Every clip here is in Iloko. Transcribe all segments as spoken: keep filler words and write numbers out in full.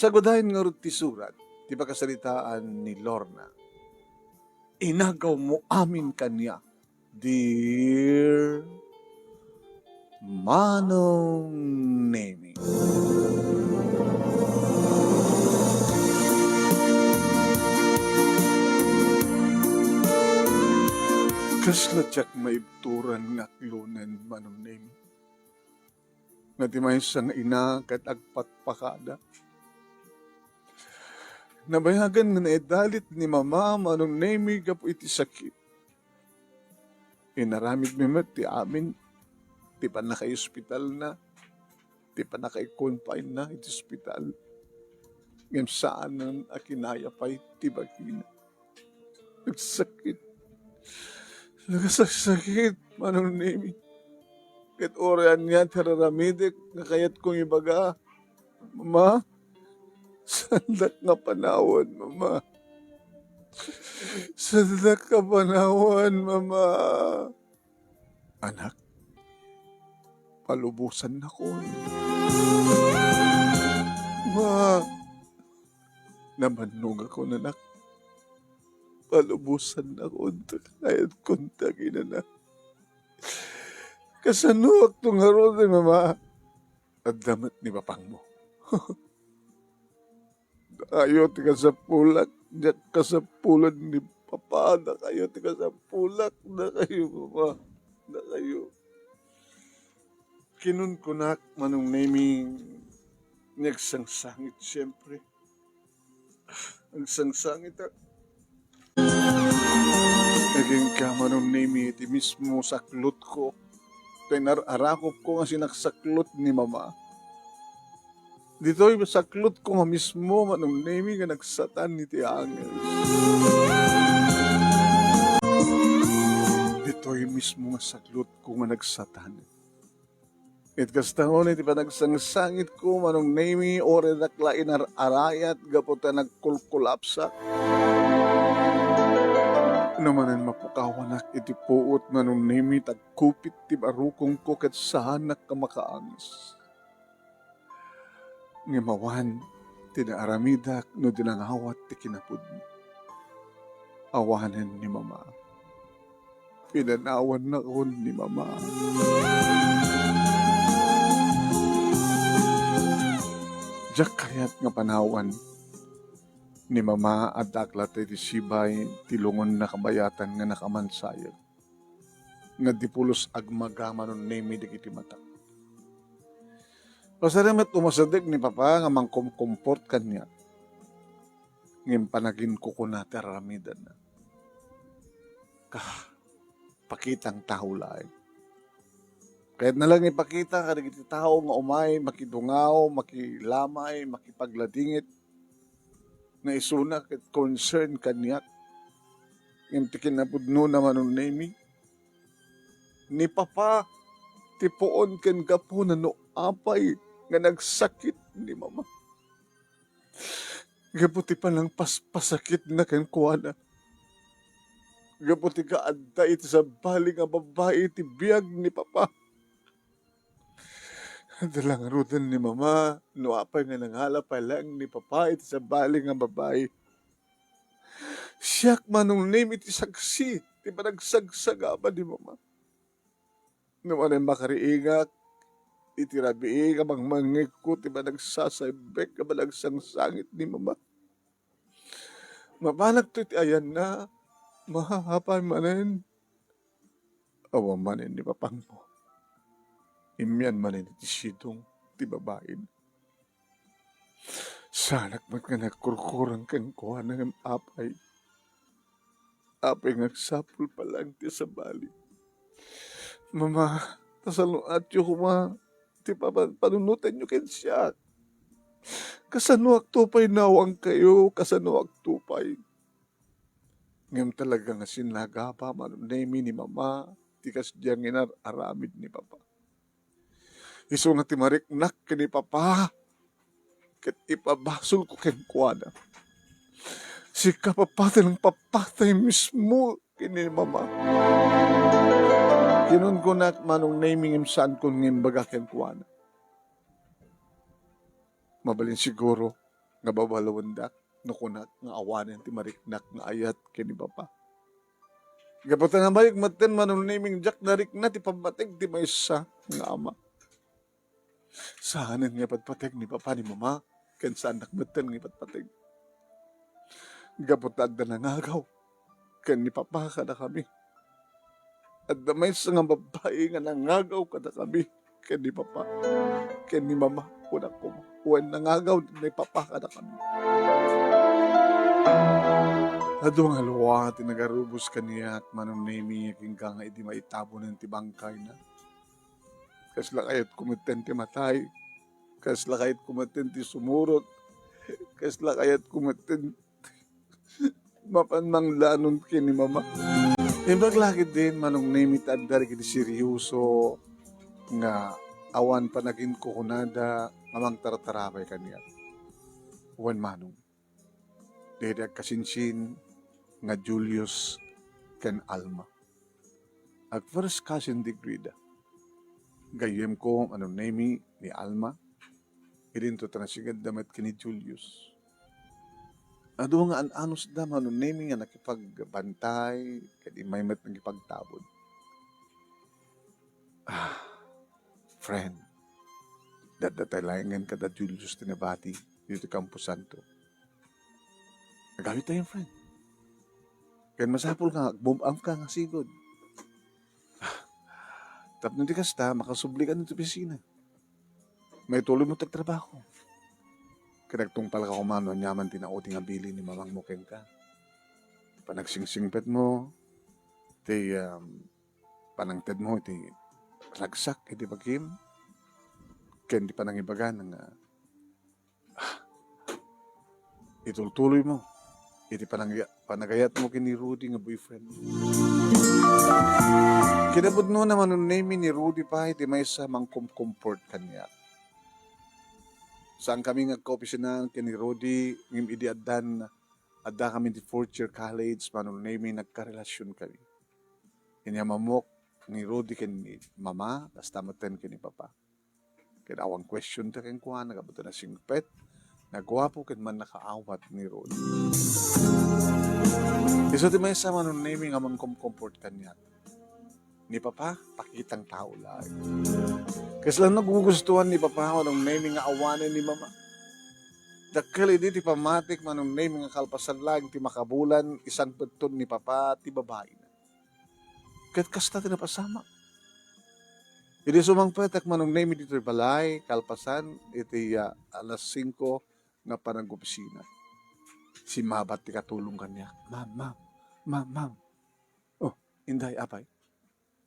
Sagudayen ngarud ti surat ti pakasaritaan ni Lorna. Inagawmo amin kaniak, dear Manong Nemi. Kasla diak maibturan nga aklonen, Manong Nemi, nga ti maysa nga ina ket agpakpakada. Nabayagen nga naidalit ni Mama, Manong Nemi, gapu iti sakit. Inaramidmi met ti amin, ti pannakaospitalna, ti pannakaikonfinena iti ospital. Ngem saanen a kinaya pay ti bagina. Nagsakit. Nagsaksakit, Manong Nemi. Ket uray ania ti ar-aramidek nga kayatko nga ibaga, Mama, saandak nga panawen, Mama. Saandak nga panawen, Mama. Anak, palubosannakon. Ma, nabannogakon, anak. Palubosannakon, ta kayatkon ti aginana. Kasanoakto ngarud, Mama? Adda met ni papangmo. Dakayo ti kasapulak, diak kasapulan ni Papa, dakayo ti kasapulak, dakayo, Mama, dakayo. Kinunkunak, Manong Nemi, nga agsangsangit, siempre. Agsangsangitak. Agingga, Manong Nemi, ti mismo saklotko, ti inar-arakupko nga sinaksaklot ni Mama. Ditoy saklotko nga mismo, Manong Nemi, nga nagsatan iti angel. Ditoy mismo nga saklotko nga nagsatan. Ket kasta ngonen ti panagsangsangitko, Manong Nemi, uray dakla inar-arayat gapu ta nagkulkulapsak. No manen mapukawanak iti puot, Manong Nemi, tagkupit ti barukongko ket saanak a makaangis. Ngem awan ti naaramidak no di nangawat ti kinapudno. Awanen ni Mama. Pinanawannakon ni Mama. Diak kayat nga panawan ni Mama, addaak latta iti sibay ti lungon nakabayatan nga nakamansayeg. Nga di pulos agmaga, Manong Nemi, dagiti matak. Pasari met umasideg ni Papa nga mangkomkomfort kaniak. Ngem panaginkukuna ti ar-aramidenna. Ka, pakitang tao laeng. Kayatna laeng ipakita kadagiti tao nga umay makidungaw, makilamay, makipagladingit nga isuna ket concern kaniak. Ngem ti kinapudnona, Manong Nemi, ni Papa ti puon ken gapuna no apay nga nagsakit ni Mama. Gapu ti panangpaspasakitna kenkuana. Gapu ti kaadda iti sabali nga babai ti biag ni Papa. Adda la ngaruden ni Mama, no apay nga nangala pay laeng ni Papa iti sabali nga babai. Siak, Manong Nemi, ti saksi ti panagsagsagaba ni Mama. No manen makariingak iti rabii nga mangmangngegko ti panagsasaimbek nga panagsangsangit ni Mama. Mapanakto iti ayanna, mahahapan manen. Awan manen ni papangmo. Immian manen iti sidong ti babain. Saanak met nga nagkurkureng kenkuana ngem apay. Apay nga agsapul pay laeng ti sabali. Mama, pasaluatyo koma ti papan-, panunotenyo ken siak. Kasanoakto pay naawangkayo? Kasanoakto pay? Ngem talaga nga sinagaba, Manong Nemi, ni Mama ti kasdiay nga inar-aramid ni Papa. Isu nga ti mariknak ken ni Papa ket ipabasolko kenkuana. Sika, Papa, ti nangpapatay mismo ken ni Mama. Kinunkunak, Manong Nemi, ngem saanko nga imbaga kenkuana. Mabalin siguro, nga babaluendak no kunak nga awanen ti mariknak nga ayat ken ni Papa. Gapu ta nabayag metten, Manong Nemi, nga diak narikna ti pammateg ti maysa nga ama. Saanen nga ipatpateg ni Papa ni Mama, ken saannak metten nga ipatpateg. Gapu ta adda nangagaw ken ni Papa kadakami. Adda maysa nga babbai nga nangagaw kadakami ken ni Papa, ken ni Mama, kunak koma. Wen nangagaw ni Papa kadakami. Adu nga lua ti nagarubos kaniak, Manong Nemi, agingga nga idi maitabonen ti bangkayna. Kasla kayatko metten ti matay. Kasla kayatko metten ti sumurot. Kasla kayatko metten mapan manglanon ken ni Mama. Imbag la ketdin, Manong Nemi, ta adda dagiti seryoso nga awan panaginkukunada nga mangtartarabay kaniak. Wen, Manong, daydi agkasinsin nga Julius ken Alma. Ag-first cousin degree da. Gayyemko, Manong Nemi, ni Alma, idinto ta nasigedda met ken ni Julius. Adu nga an-anusda, Manong Nemi, nga nakipagbantay, ket immay met nakipagtabon. Ah, friend, adda tay laengen kada Julius ti nabati ditoy Camposanto. Agawidtayon, friend. Ken masapul nga agbomb-am ka nga sigud. Tapno di kasta, makasubli ka ditoy opisina. Maituloy mo ti agtrabaho. Ket agtungpal ka koma no aniaman ti naudi nga bilin ni mamangmo kenka. Ti panagsingsimpetmo, ti, um, panangtedmo iti ragsak iti bagim, ken ti panangibagana nga itultuloymo iti panangya-, panagayatmo ken ni Rudy nga boyfriend. Kinapudnona, Manong Nemi, ni Rudy pay ti maysa mangkumkomfort kaniak. Saankami nga agkaopisinaan ken ni Rudy, ngem idi addan, adda kami ti fourth year college, Manong Nemi, nagkarelasionkami. Inyamamok ni Rudy ken ni Mama, kasta metten ken ni Papa. Ket awan question ti kenkuana, gapu ta nasingpet, naguapo ken mannakaawat ni Rudy. Isu ti maysa, Manong Nemi, nga mangkomkomfort kaniak. Ni Papa, pakitang tao laeng. Kasla no gugustuhan ni Papa, Manong Nemi, nga awanen ni Mama. Dakkel idi ti pammatik, Manong Nemi, nga kalpasan laeng ti makabulan, isangpetton ni Papa ti babaina. Ket kasta ti napasamak. Idi sumangpetak, Manong Nemi, ditoy balay, kalpasan iti, ah, alas singko nga panag-opisina, simmabat ti katulong kaniak. "Ma'am, ma'am, ma'am, ma'am." "Oh, inday, apay?"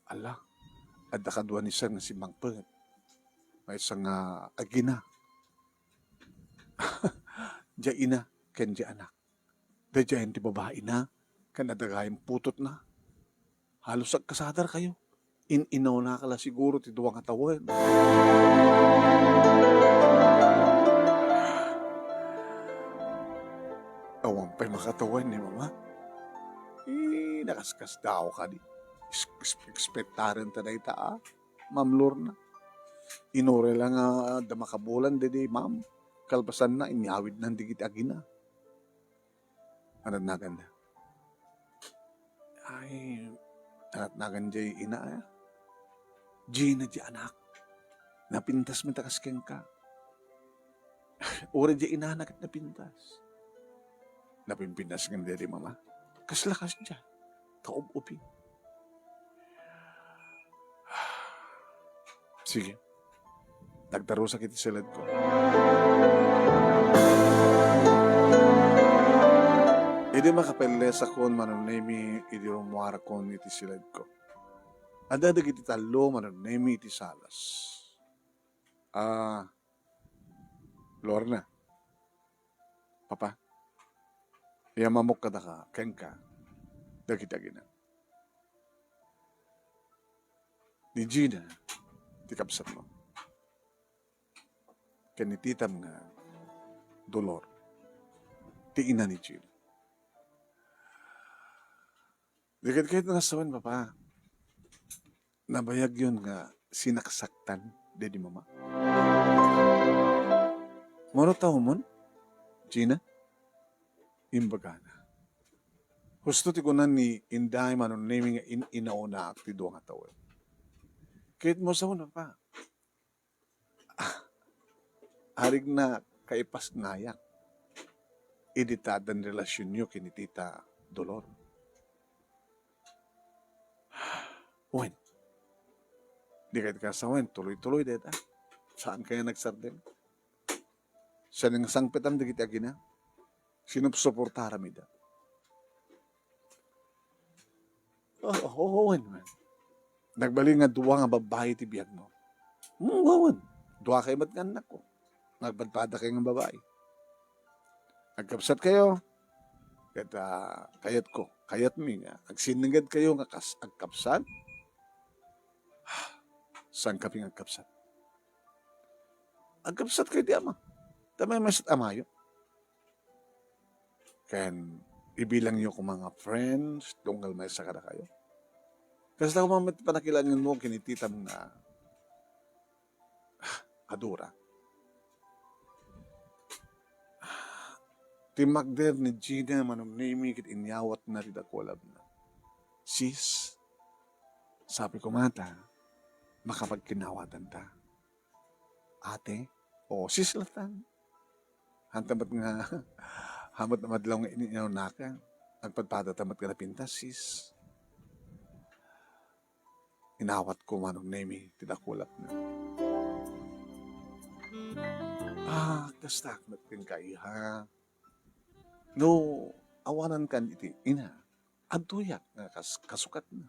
"Ala, adda kadua ni sir nga simmangpet. Maysa nga agina." Diay ina ken diay anak. Daydiayen ti babaina ken adda gayam putotna. Halos agkasadarkayo. In-inawnaka la siguro ti dua nga tawen. Awan pay makatawen ni Mama. Eh, nakaskasdaaw kadi. Is-, is-, ekspektarenta dayta, a, Ma'am Lorna. Inuray la nga adda makabulan daydi, ma'am. Kalpasanna, inyawidnan dagiti agina. Anad naganda? Ay, anad nagan diay ina, aya? Gina diay anak. Napintas met a kas kenka. Uray diay inana ket napintas. Napimpintas ngem daydi, Mama. Kasla kasdiay. Kaub-ubing. Sige. Nagdarusak iti siledko. Idi makapellesakon, Manong Nemi, idi rummuarakon iti siledko, adda dagiti tallo, Manong Nemi, iti salas. Ah, Lorna, Papa, iyammamok kadaka, kenka, dagiti agina. Ni Gina ti kabsatmo. Ken ni titam nga Dolor, ti ina ni Gina. Dagiti kayat nga sawen, Papa, nabayagyon nga sinaksaktan daydi Mama. Mano ta umon? Gina, imbagana. Husto ti kunan ni Inday Manong Nemi nga in-inaonak ti dua nga tawen. Ket mo sa una pa, arigna kaipas ngayak idi ta addan relasionyo ken ni Tita Dolor. Wen, di kay kasawen, tuloy-tuloy deta. Saan kaya nagsardeng? Siya nga sangpetam dagiti agina, sinupsuportaram ida. Oo, oo, wen, wen. Nagbalin nga dua nga babbai ti biagmo. Hmm, wen, wen. Dua kay met nga annakko. Nagpadpada kay nga babbai. Agkabsat kayo. Ket, ah, kayatko, kayatmi nga agsinnigad kayo nga kas-, agkabsat. Saan kami nga agkabsat? Agkabsat kayo ti ama. Ta maymaysa ti amayo. Ken ibilangyo koma nga friends, tunggal maysa kadakayo. Kasta koma met panakilangenmo ken ni titam nga, ah, adura. Timmakder ni Gina Manong Nemi ket inyawatna ti dakualabna. Sis, sabi ko mata, makapagkinawatan ta. Ate, o sis latan. Hanta met nga, hamat a madlaw nga ini-, inaunaka. Agpadpada ta met nga napintas, sis. Inawat ko Manong Nemi ti dakualabna. Ah, kastak met kenka, iha. No, awanan kan iti ina, adtoyak nga kas-, kasukatna.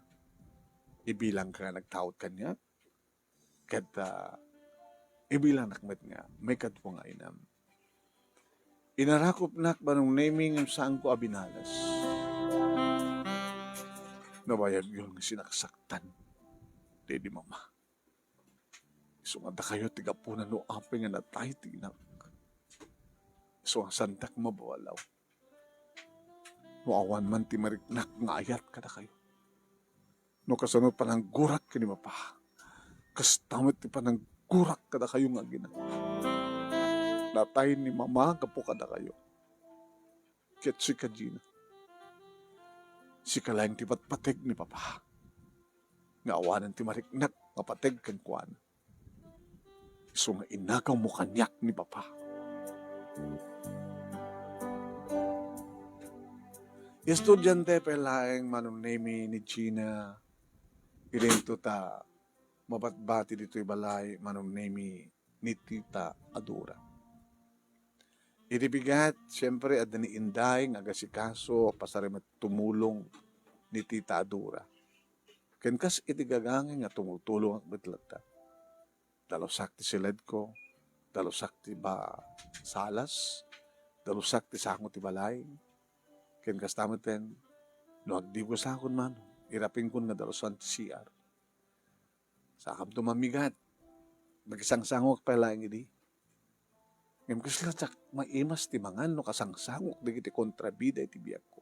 Ibilangka nga nagtaud kaniak, ket, ah, ibilangnak met nga maikadua nga inam. Inarakupnak Manong Nemi ngem saanko a binalas. Nabayagyon nga sinaksaktan daydi mama. Isu nga dakayo ti gapuna no apay nga natay ti inak. Isu nga saandak mabawalaw no awan man ti mariknak nga ayat kadakayo. No kasano pananggurak ken ni Papa, kasta met ti pananggurak kadakayo nga agina. Natay ni Mama gapu kadakayo. Ket sika, Gina, sika laeng ti patpateg ni Papa nga awanen ti mariknak nga pateg kenkuana. Isu nga inagawmo kaniak ni Papa. Estudiante pay laeng Manong Nemi ni Gina, idinto ta mabatbati ditoy balay Manong Nemi ni Tita Adora. Iti bigat, siempre, adda ni Inday nga agasikaso, pasari met tumulong ni Tita Adora. Ken kas iti gagangay nga tumutulongak met latta. Dalusak ti siledko, dalusak ti ba-, salas, dalusak ti sango ti balay. Ken kasta metten, no agdiwesakon man, irapinkon nga dalusan ti C R. Sakamto mamigat. Nakisangsangok pay laeng idi. Ngem kasla diak maimas ti mangan no kasangsangok dagiti kontrabida iti biagko.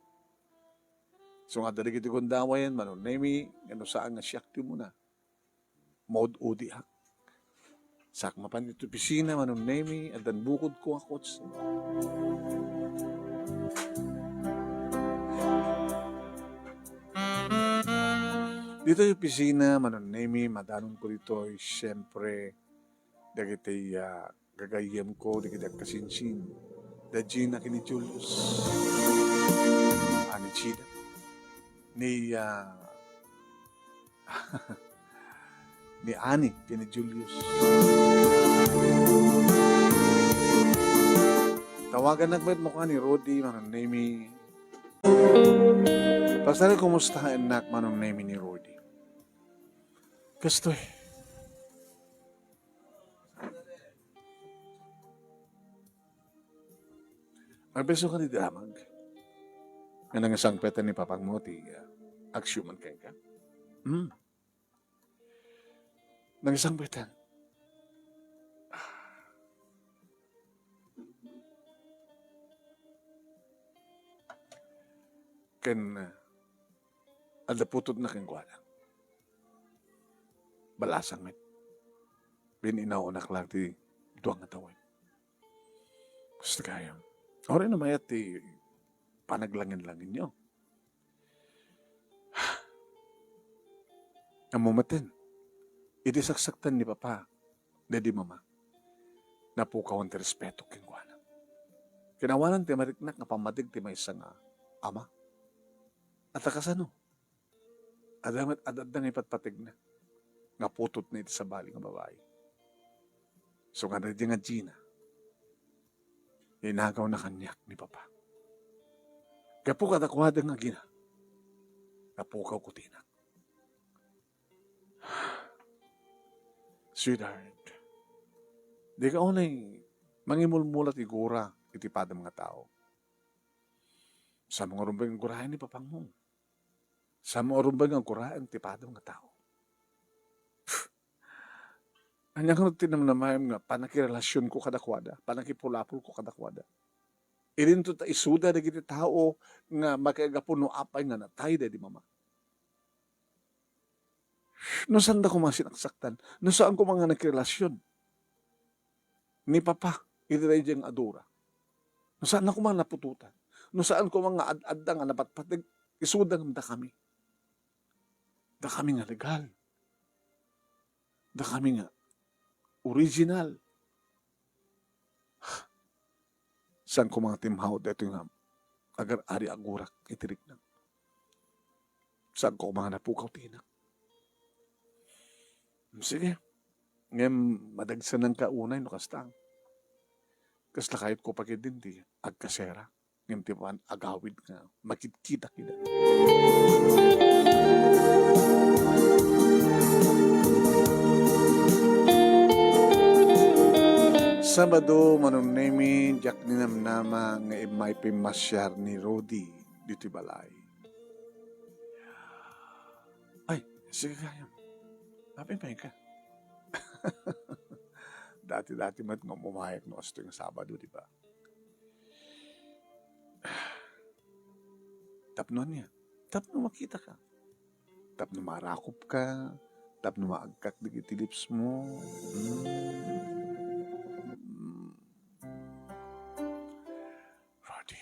Isu nga adda dagiti gundaway, Manong Nemi, nga no saan nga siak ti umuna, maud-udiak. Saak mapan iti opisina, Manong Nemi, addan bukodko a kotse. Ditoy opisina, Manong Nemi, madanonko ditoy, siyempre, dagiti, ah, gagayyemko, dagiti agkasinsin, da Gina ken ni Julius. Ani Gina? Ni, ah, ni Ani ken ni Julius. Tawagannak met no kua ni Rudy, Manong Nemi. Pastor, kumustaennak, Manong Nemi, ni Rudy? Kastoy. Agbeso ka ni Damag. Nga nangisangpetan ni papangmo ti, ah, aksiuman kenka? Hmm. Nangisangpetan. Ken, ah, adda putotna kenkuana. Balasang met. Bin inaonak lang ti dua nga tawen. Gusto kayo. Uray no mayat ti panaglangen-langenyo. Ammo metten, idi saksaktan ni Papa, daydi Mama, napukawan ti respeto kenkuana. Kinawanan ti mariknak nga pammateg ti maysa nga ama. At kasano? Adda met, ad-, adda nga ipatpategna nga putotna iti sabali nga babai. So, nga daydi nga Gina, inagawna kaniak ni Papa. Gapu kadakuada nga Gina, napukawko ti inak. Sweetheart, dika unay mangimulmula ti gura iti padam nga tao. Sa mga rumbeng gurayan ni Papangmo. Sa mga rumbeng nga gurayan ti padam nga tao. Ania nga ti namnamaem nga panakirelasionko kadakuada, panakipulapolko kadakuada? Idinto ta isuda dagiti tao nga makaigapu no apay nga natay daydi Mama. No saanda koma sinaksaktan, no saan koma nga nakirelasion ni Papa iti daydiay nga adura, no saanna koma naputotan, no saan koma nga ad-adda nga napatpateg, isuda ngem dakami. Dakami nga legal. Dakami nga original. Saan koma nga timmaw daytoy nga agar-ari a gurak iti riknam? Saan koma nga napukaw ti inak? Sige. Ngem madagsenanka unay no kasta. Kasla kayatko pa ketdin ti agkasera, ngem ti pan-agawid nga makitkitak ida. Sabado, Manong Nemi, diak ninamnama nga immay pimmasiar ni Rudy ditoy balay. Ay, sige gayam. Apay ka? Dati-dati met nga umayak no kastoy nga Sabado, di ba? Tapno ania? Tapno makitaka. Tapno marakopka. Tapno maagkak dagiti lips mo. Mm. Mm. Rudy,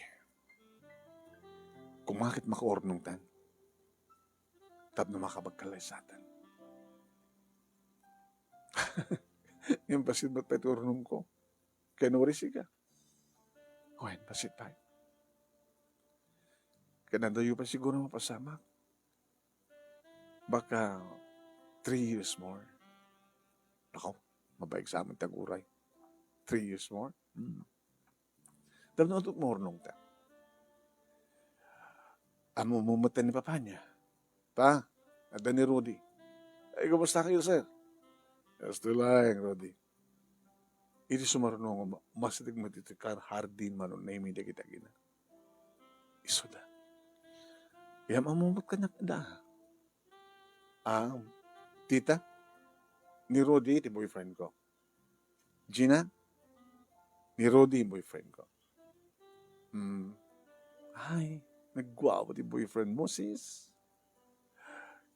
koma ket makaurnongtan. Tapno makabagkal la satan. Ngem bassit met pay ti urnongko. Ken uray sika. Wen, bassit pay. Ken adayo pay siguro mapasamak. Baka three years more. Nako, mabaig sa amin ti aguray. Three years more? Hmm. Tapno adda maurnongta. Ammo met ni Papa niya. Pa, adda ni Rudy. Ay, kumusta kayo, sir? Kastoy laeng, Rudy. Idi sumarunong, ma-, masiteg met iti car hardin, Manong Nemi, dagiti agina. Isuda. Yam, ammo met kaniak da. Ah, tita, ni Rudy ti boyfriend ko. Gina, ni Rudy boyfriend ko. Hmm. Ay, nagguapo ti boyfriend mo, sis.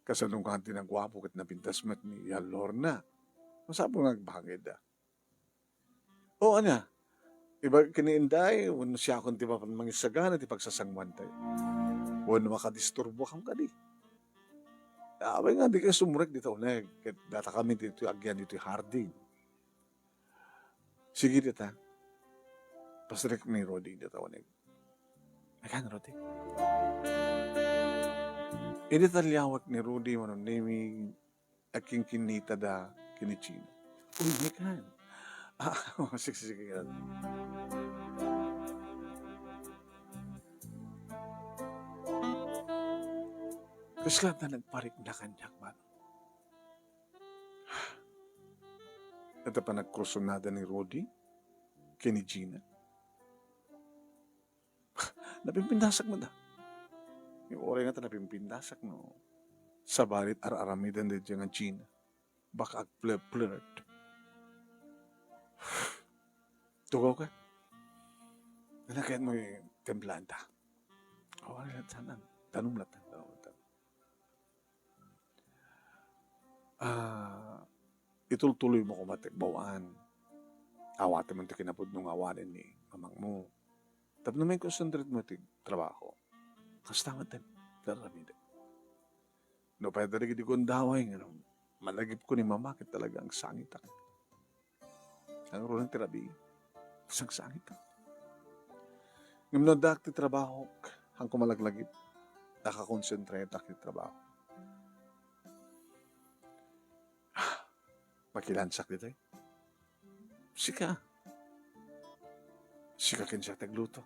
Kasano nga ti nagguapo ket napintas met ni Lorna? Masapul nga agbagayda. O, ania? Iba ken ni Inday, wenno siakon ti mapan mangisagana ti pagsasanguantayo. Wenno makadisturbo kam kadi. Apay nga, dika sumrek dita uneg, ket data kami ditoy agyan ditoy hardin. Sige, dita. Pasrek ni Rudy dita uneg. Agan, Rudy? Idi taliawek ni Rudy, Manong Nemi, agkinkinnitada ken ni Gina. Uy, Mikan. Ah, sige, sige, sige. Kasla ta nagparikna kaniak man. Ita panagkrusonada ni Rudy ken ni Gina. Napimpindasak met da. Uray nga ta napimpindasak no sabali ti ar-aramiden daydiay nga Gina. Baka agflirt-flirt. Tugaw ka? Nana kayat mo yung templanta? Awan na, saan? Tanong lang, tanong lang. Ah, itultuloy mo koma ti agbawaan. Awatem ti kinapudno nga awanen ni mamangmo. Tapno main-concentrate mo iti trabaho. Kasta met ti ar-aramidek. No pay dagiti gundaway nga malagipko ni mama ket talaga agsangitak. Ngaruden ti rabii, agsangitak. Ngem no addaak ti trabahok, haanko malaglagip, nakakonsentratak iti trabaho. Makilansak ditoy. Sika. Sika ken siak ti agluto.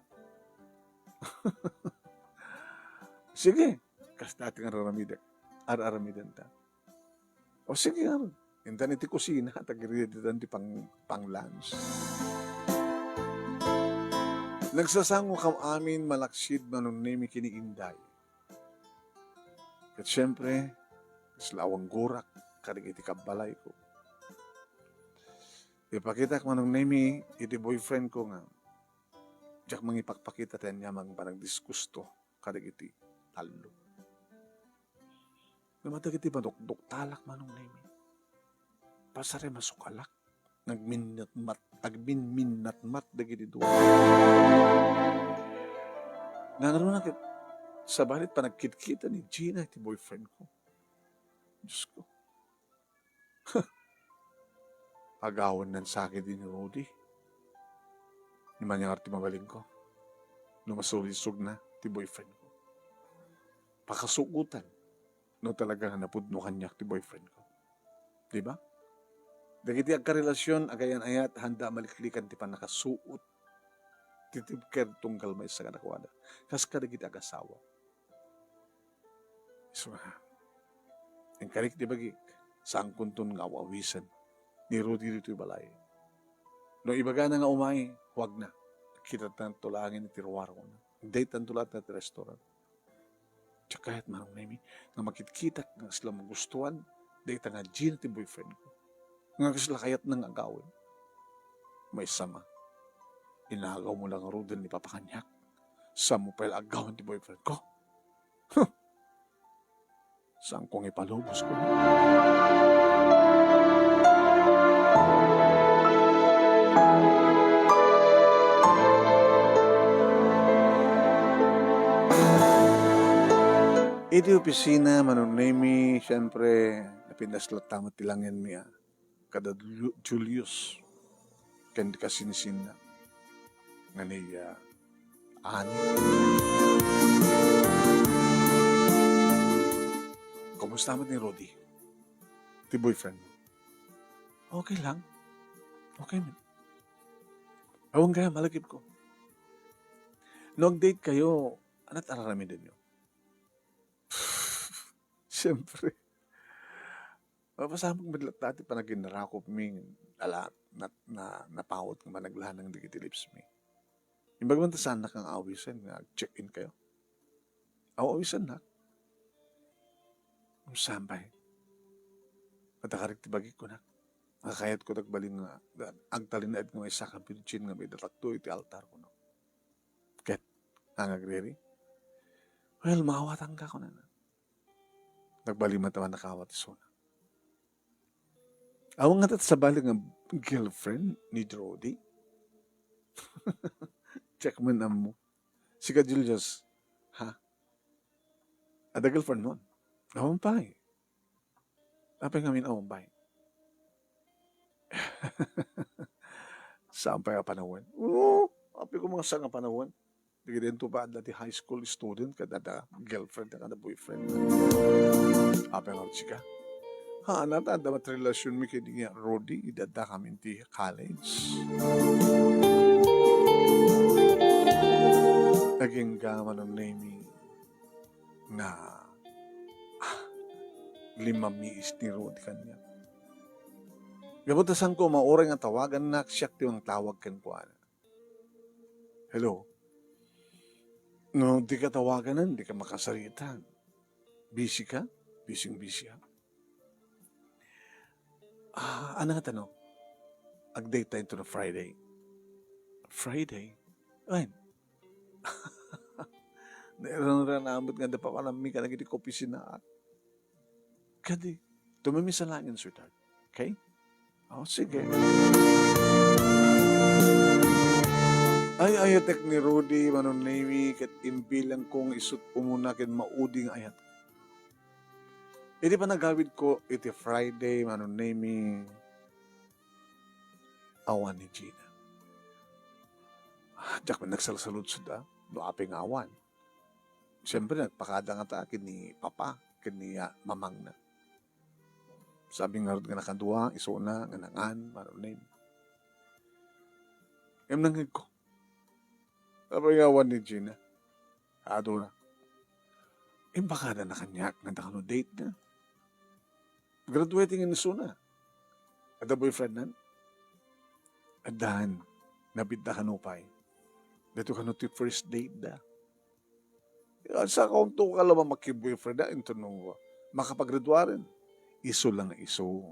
Sige, kasta ti ar-aramidek. Ar-aramidenta. O sige, ngarud. Intan iti kusina, tagiriditan ti pang-, pang-lunch. Nagsasangokam amin malaksid, Manong Nemi, ken ni Inday. Ket siempre, kasla awanggorak kadagiti kabbalayko. Ipakitak, Manong Nemi, iti boyfriendko nga diak mangipakpakita ti aniaman nga panagdisgusto kadagiti tallo. Ngem dagiti madukduktalak, Manong Nemi, pasar a masukalak. Nagminnatmat, agminminnatmat dagiti dua. Ngaruden ket sabali ti panagkitkita ni Gina iti boyfriendko. Diosko. Agawen nansakit ni Rudy. Ni maniangar ti mabalinko. No masulisogna ti boyfriendko. Pakasuotan no talaga nga napudno kaniak ti boyfriendko. Di ba? Dagiti agkarelasion, agayan-ayat, haanda a maliklikan ti pannakasuot ti tibker tunggal maysa kadakuada. Kas kadagiti agasawa. Isu nga, inkarik ti bagik, saankonton nga aw-awisen ni Rudy ditoy balay. No ibagana nga umay, huwagna. Kitatanta laengen iti ruarona. Daytanto laeng ti restaurant. Diak kayat, Manong Nemi, nga makitkitak nga kasla magustuan dayta nga Gina ti boyfriendko. Nga kasla kayatna nga agawen. Maysa nga, inagawmo la ngaruden ni Papa kaniak. Saanmo pay la agawen ti boyfriendko. Huh! Saanko nga ipalubos ko. Iti opisina, Manong Nemi, siyempre, napintas latta met ti langenmi, a. Kada Ju-, Julius, ken kasinsinna. Nga ni, a, Ani. Kumusta met ni Rudy? Ti boyfriend mo? Okay lang. Okay met. Awan kaya malagipko. No ag-date kayo, ania ti ar-aramidenyo? Siyempre. Mapasamak met latta ti panaginnarakopmi, ala, na, na, napawot nga managlanang dagiti lipsmi. Imbag man ta saannak nga awisen nga ag-check-in kayo. Aw-, awisennak. Saan pay? Adda karik ti bagik, kunak. Nga kayatko ti agbalin nga agtalinaed nga maysa ken virgin nga maidatakto iti altar, kunak. Ket, nga agriri? Well, maawatanka, kunana. Nagbalin met a mannakaawat isuna. Awan ngata ti sabali nga girlfriend ni Rudy? Diak man ammo. Sika, Julius, ha? Adda girlfriend mo? Awan pay. Apay ngamin awan pay? Saan pay a panawen? Oo, apay ko mga saan nga panawen. Dagiti intupaanna ti high school student, kada adda girlfriend, kada boyfriend. Apay nga sika? Ha, nata, adda met relationmi ken ni Rudy, idi adda kami ti college. Agingga, Manong Nemi, nga, ah, limamiis ni Rudy kaniak. Gapu ta saanko mauray nga tawagannak, siak ti mangtawag kenkuana. Hello? No, dika tawaganan, dika makasarita. Busy ka? Busy-busy ka? Ah, ania ta no? Ag-date tayo to no Friday. Friday? Ay. Nairangranaam met nga adda papanammi kadagiti kaopisinaak. Kadi, tumimi sa langit, sweetheart. Okay? Oh, sige. Ay-ayatek ni Rudy, Manong Nemy, ket imbilangko nga isut' umuna ken maudi nga ayat. Idi panagawidko iti Friday, Manong Nemy, awan ni Gina. Diak met nagsalsaludsod, a, no apay nga awan. Siyempre, nagpakada ngata ken ni Papa, ken ni, a, Mamangna. Sabi ngarud nga nakadua, isuna nga nangan, Manong Nemy. Ngem nangngegko. Apay nga awan ni Gina? Aduna. Imbagada na kaniak nga adda kano date na. Graduating ni isuna. Adda boyfriend nan? Addan. Nabitda kano pay. Daytoy kano ti first date da. Asa ka unto ka la makki-boyfriend da, inton no makapaggraduaren? Isu lang isu.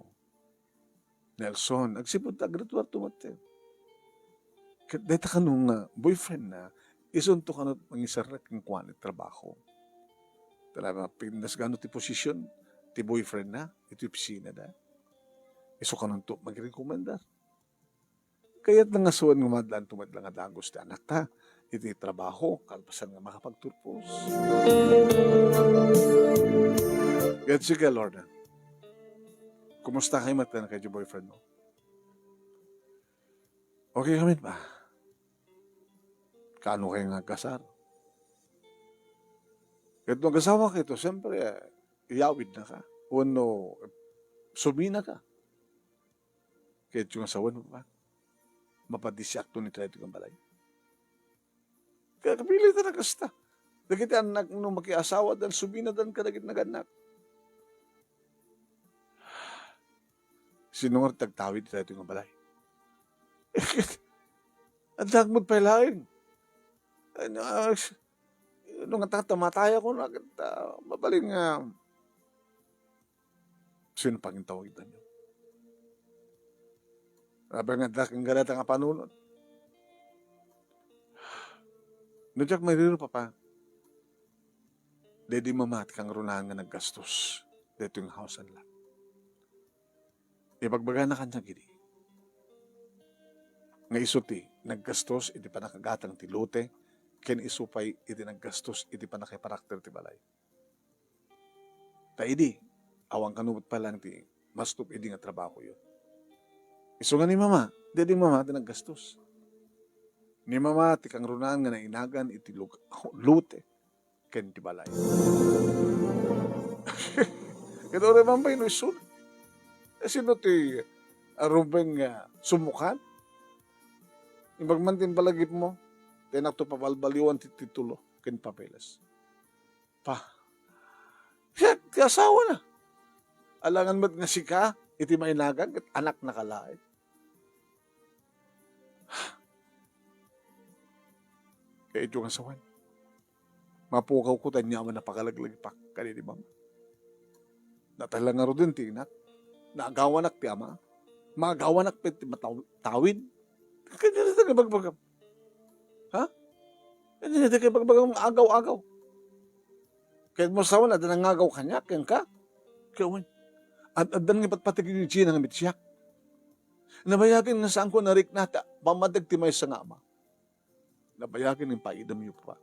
Nelson, agsipud ta aggraduar to met. Ket dayta kano nga boyfriend na, isunto kano mangiserrek kenkuana iti trabaho. Talaga, pindas gano ti position ti boyfriend na, iti opisina da. Isu kanonto magirekomendar. Kayat na nga suan nga madlanto met la nga dagus ti anakta iti trabaho, kalpasan nga makapagturpos. Ket sige, Lorna. Kumusta kayo met kadagiti boyfriend mo? Okay kami pa. Kaano kayo nga agkasar? Ket no agasawa kayo, siyempre, iyawid na ka. Wenno, sumina ka. Ket yung asawa mo pa, mapadisiak to ni Trento nga balay. Kaya kapili ta na kasta. Dagiti annak no makiasawa dan, subina dan kadagiti nagannak. Sino nga tagtawid ita ito nga balay? Adda met pay laeng. Ano, ah, s-, ano nga tata, mataya ko na kita. Mabalin nga, sino pangintawag ita niyo? Sabi nga, adda kang gareta nga panunot. No, diak maririro, Papa. Daydi mama ti kangrunaan nga naggastos daytoy nga house and lot. Ibagbagana kaniak idi nga isu ti naggastos iti pannakagatang ti lote ken isu pay iti naggastos iti pannakaiparakter ti balay. Ta idi, awan kano met pay laeng ti mastop idi nga trabahoyo. Isu nga ni Mama, daydi Mama ti naggastos. Ni Mama ti kangrunaan nga nainagan iti lug-, lote ken ti balay. Ket uray man pay no isu, eh, sino ti, ah, Ruben nga sumukan? Imbag man ti impalagipmo, ti anakto pabalbaliwan ti titulo ken papeles. Pa, siak ti asawana. Alangan met nga sika iti mainagan ket anaknaka laeng. Kaya iti nga sawen, mapukawko ta ania man a pakalaglagipak kadaydi Mama. Natay la ngaruden ti inak. Naagawanak ti ama. Maagawanak pay ti mataw-, tawid. Kanya na taga bagbagam. Ha? Kanya na taga bagbagam agaw-agaw. Kaya mo sawan, adda nangagaw kaniak, kenka? Kaya wen. Ad-, addan nga patpateg ni Gina nga mitsiak. Nabayagen nga saanko narikna ta pammateg ti maysa nga ama. Nabayagen nga impaidemyo, Papa.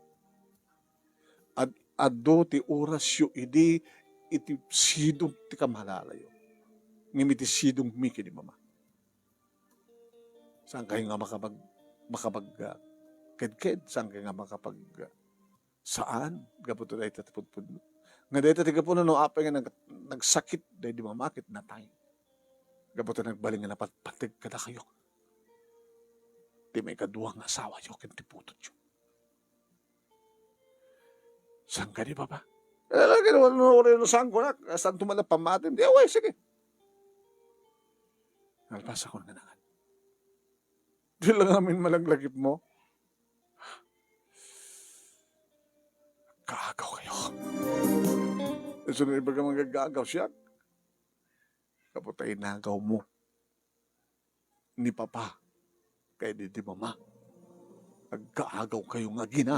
Ad-, adu ti orasyo idi iti sidong ti kamalaalayo. Ngem iti sidongmi ken ni Mama. Saan kayo nga makapag-, makapag-, ah, kedked? Saan kayo nga makapag-, ah, saan? Gapu ta dayta ti pudpudno. Nga dayta ti gapu no apay nga nag-, nagsakit daydi Mama ket natay. Gapu ta nagbalin nga napatpateg kadakayo ti maikadua nga asawayo ken ti putotyo. Saan kadi, Papa? Eh, lagi naman, no, no, no, saan ko na? Saan tumalap pamatin? Di, away, sige. Nalpasakon nga nangan. Di lang amin malaglagipmo. Kaagaw kayo. Isu nga ibaga nga agaw siak. Gapu ta inagaw mo ni Papa ken ni Mama. Agkaagaw kayo nga agina.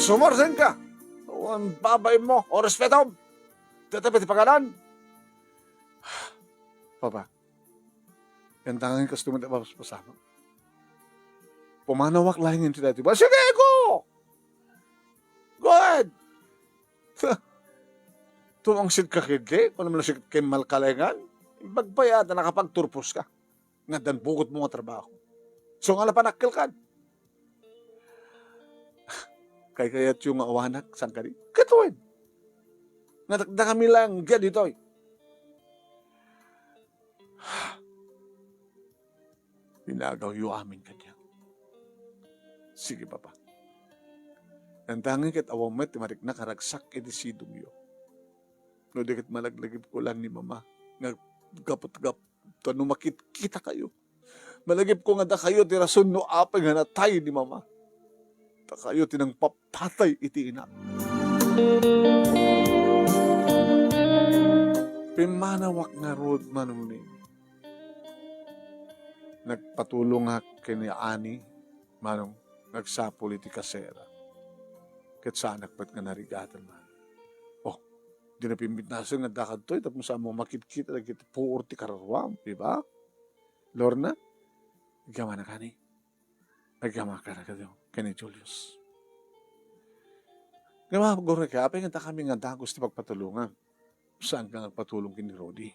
Sumarsen ka! Awan babain mo o respetom! Tatapi ti pagalan! Papa, yan tangan kasto mo ti papaspasamak. Pumanawak laeng iti daytoy. Ba, sige, go! Go ahead! Tumangsit ka ketdi, kunam no sikat ken malkalengan. Imbag pay a nakapagturpos ka. Nga addan bukotmo nga trabaho. So nga napanakkel kan. Kaykayatyo nga awanak, saan kadi? Kitaen. Nga dakdakami lang dia ditoy. Inagawyo amin kaniak. Sige, Papa. Nantangin ket awan met ti mariknak a ragsak iti sidongyo. No di ket malaglagipko lang ni Mama nga gaputgap ta no makitkitakayo. Malagipko nga dakayo ti rason no apay nga natay ni Mama. Dakayo ti nangpapatay iti ina. Pimmanawak ngarud, Manong Nini. Nagpatulongak ken ni Ani, Manong, nga agsapul iti kasera. Ket saanak met nga narigatan, Manong. Oh, di na pimbitnasen nga adda kadtoy tapno saan mo makitkita dagiti puor ti kararuam, di ba? Lorna, agyamanak, Ani. Agyamanak kadakayo ken ni Julius. Nga mapagurek, apay nga dakami nga dagus ti pagpatulongam? Saanka nga agpatulong ken ni Rudy?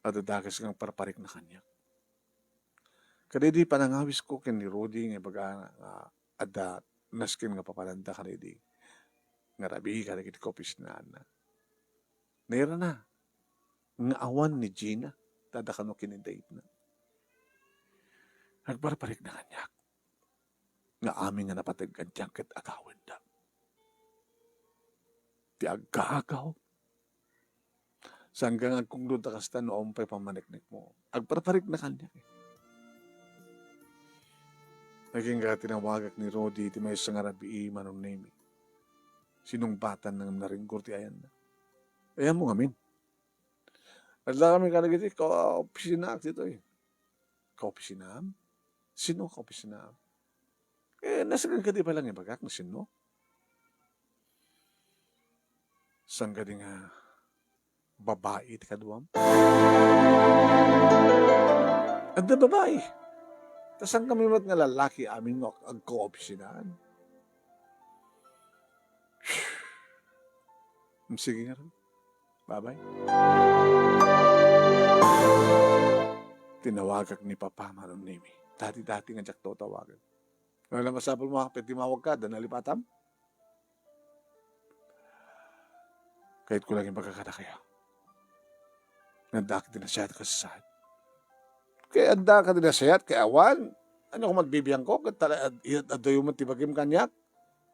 Adda dakes nga agparparikna kaniak. Kadaydi panangawisko ken ni Rudy nga ibaga nga adda nasken nga papananda kadaydi nga rabii kadagiti kaopisinaanna. Nairana nga awan ni Gina, ta adda kano ken ni Dave na. Agparparikna kaniak nga amin nga napateg kaniak ket agawenda. Ti agkagaw. Saanka nga agkuknod ta kasta no awan pay pammaneknekmo. Agparparikna kaniak. Agingga tinawagak ni Rudy iti maysa nga rabii, Manong Nemi. Sinungbatan nga naringgor ti ayanna. Ayanmo ngamin. Adda kami kadagiti kaopisinaak ditoy. Kaopisinam? Sino kaopisinam? Eh, nasken kadi pay lang ibagak no sino? Saan kadi nga babai ti kaduam? Adda babai. Ta saan kami met nga lalaki amin nga ag-, agkaopisinaan? Sige nga rin. Bye-bye. Tinawagak ni Papa, Manong Nemi. Dati-dati nga diak tawagan. Wala masapul mo, pwede mawag ka, da nalipatam? Kayatko lang ibaga kadakayo. Nga adda ti nasayaat a kasasaan. Kay adda ti nasayaat, kay awan. Ania koma ti bibiangko? Ket tala-, ad-, iyat adayo met ti bagim kaniak.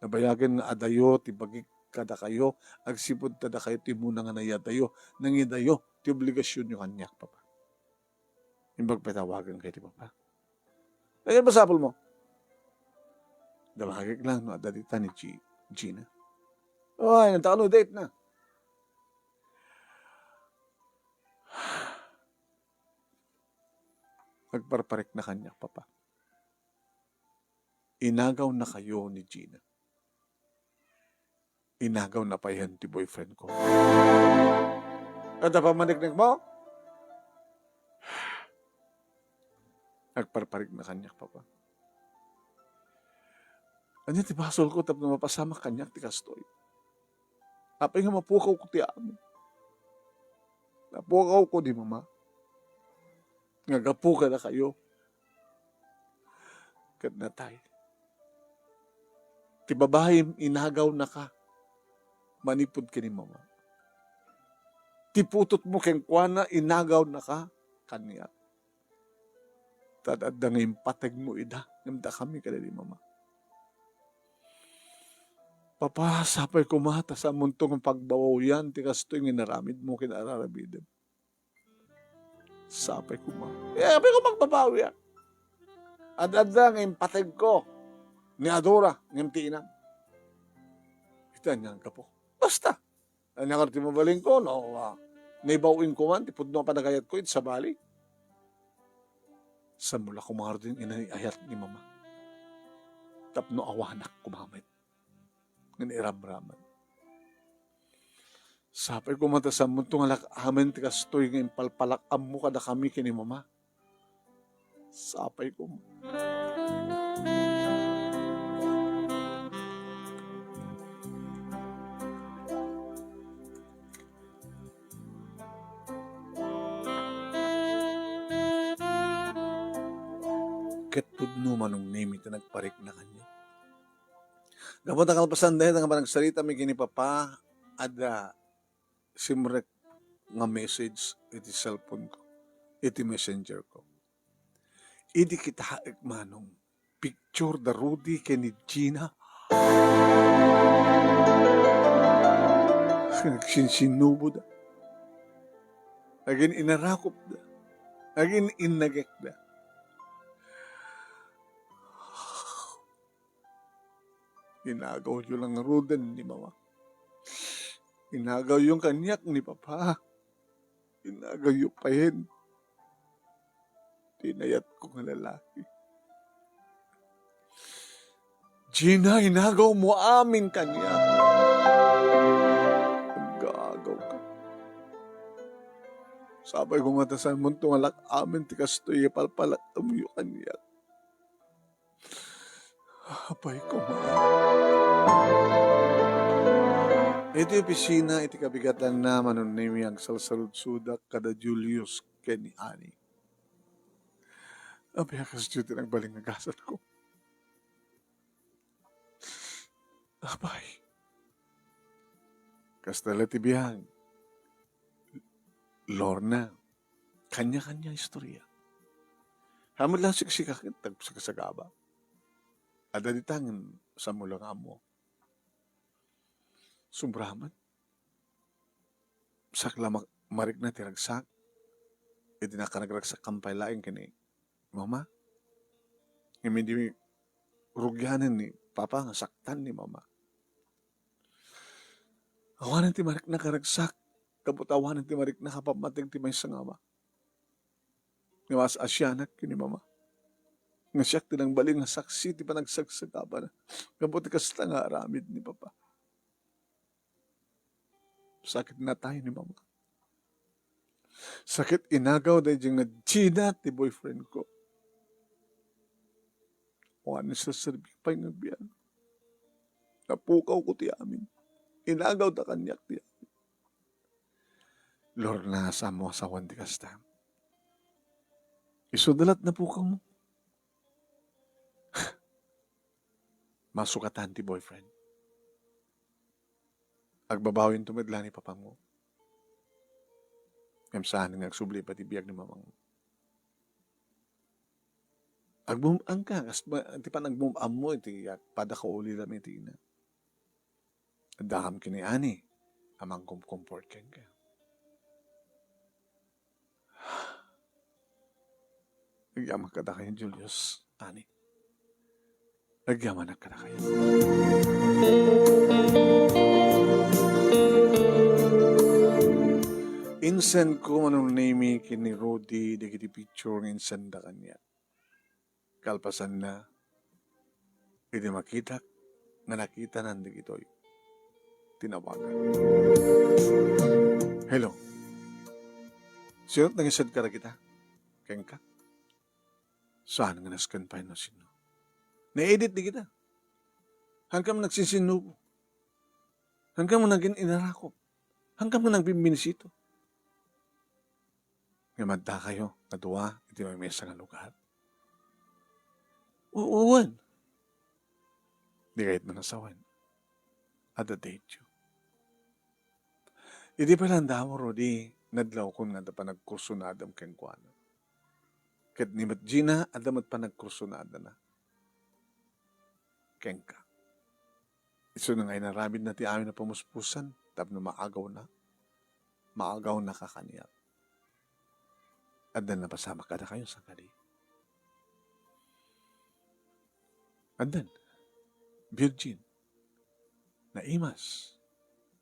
Nabayagen nga adayo ti bagik kadakayo, agsipud ta dakayo ti umuna nga nayadayo, nangidayo ti obligasionyo kaniak, Papa. Imbag pay tawagen kayo ti Papa. Ania masapul mo? Damagek lang no adda dita ni G-, Gina. Ay, nagtakano date na. Agparparikna kaniak, Papa. Inagawnakayo ni Gina. Inagawna payen ti boyfriend ko. Adda pammaneknekmo? Agparparikna kaniak, Papa. Ania ti basolko tapno mapasamak kaniak ti kastoy? Apay nga mapukawko ti amin? Napukawko ni Mama nga gapu kadakayo ket natay. Ti babaim, inagawnaka manipud ken ni Mama. Ti putotmo kenkuana, inagawnaka kaniak. Ta adda nga impategmo ida, ngem dakami kadi ni Mama. Papa, sapay koma ta saanmonto nga pagbabawian ti kastoy nga inaramidmo ken ararabidem. Sapay koma. Eh, apay ko magbabawi, ah. Ad-adda nga impategko ni Adora, ngem ti inam. Ita niya ang gapo. Basta. Ania nga ti mabalinko, no, ah, naibaw-in ko man, ti pudno a panagayatko, iti sabali. Sammula kumaro din inayat ni Mama. Tapno awanak kumamet. Nga nairamraman. Sapay koma ta saanmonto nga lak-amen ti kastoy nga impalpalak-ammo kadakami ken ni Mama. Sapay koma. Ket pudno Manong Nemi ti nagparikna kaniak. Gapu ta kalpasan dayta nga panagsaritami ken ni Papa, adda simrek nga message iti cellphone ko, iti messenger ko. Idi kitaek, Manong, picture da Rudy ken ni Gina. Agin-insinuboda. Agin-inarakopda. Agin-innagekda. Inagawyo lang ngaruden ni Mama. Inagawyo kaniak ni Papa. Inagawyo payen ti inayatko nga lalaki. Gina, inagawmo amin kaniak. Agagawka. Sapay koma ta saanmonto nga lak-amen ti kastoy nga ipalpalak-amyo kaniak. Apay koma. Iti opisina, iti kabigatanna, Manong Nemi, agsalsaludsodak kada Julius ken ni Annie. Apay a kasdiay ti nagbalin nga gasatko. Apay. Kasta la ti biag. Lorna, kanya-kanya istorya. Haan met la siksika ket agsagaba. Adda dita ngem saanmo la nga ammo. Sobra met. Sakla mak-, marikna ti ragsak. Iti nakanagragsak kampay laeng ken ni Mama. Ngem idi rugianen ni Papa nga saktan ni Mama. Awanen ti marikna karagsak, gapu ta awanen ti marikna a pammateg ti maysa nga ama. Nga mas-asianak ken ni Mama. Nga siak ti nagbalin nga saksi ti panagsagsagabana. Gapu ti kasta nga aramid ni Papa. Sakit natay ni Mama. Sakit inagaw daydi nga Gina ti boyfriend ko. Awan ni serserbi pay nga biag. Napukaw ko ti amin. Inagaw da kaniak ti amin. Lorna, saanmo a sawen ti kasta. Isu da la't napukaw mo. Masukatan ti boyfriend. Agbabawinto met la ni Papam. Ngem saan nga agsubli pay ti biag ni Mamam. Agbum-, angka, kas ba, ti panagmum-ammo iti, pada kauli laeng iti ina. Addaam ken ni Annie a mangkomkomfort kenka. Agyaman kadakayo, Julius, Annie. Agyamanak kadakayo. Insend ko, Manong Nemi, ken ni Rudy, dagiti picture nga insenda kaniak. Kalpasanna, idi makitak nga nakitanan dagitoy, tinawagan. Hello? Sino ti nangised kadagita? Kenka? Saan nga nasken pay no sino? Naedit dagita. Hankam nagsinsinnubo. Hankam nagin-inarakop. Hankam nga nagbimbinisito. Ngem addakayo nga dua iti maymaysa nga lugar. Wen. Di kayat met a sawen. Adda dateyo. Idi pay landawo, Rudy, nadlawkon nga adda panagkursunadam kenkuana. Ket ni met Gina, adda met panagkursunadana kenka. Isuna nga inaramidna ti amin a pamuspusan tapno maagawna, maagawnaka kaniak. Adda napasamak kadakayo, saan kadi? Addan. Virgin. Naimas.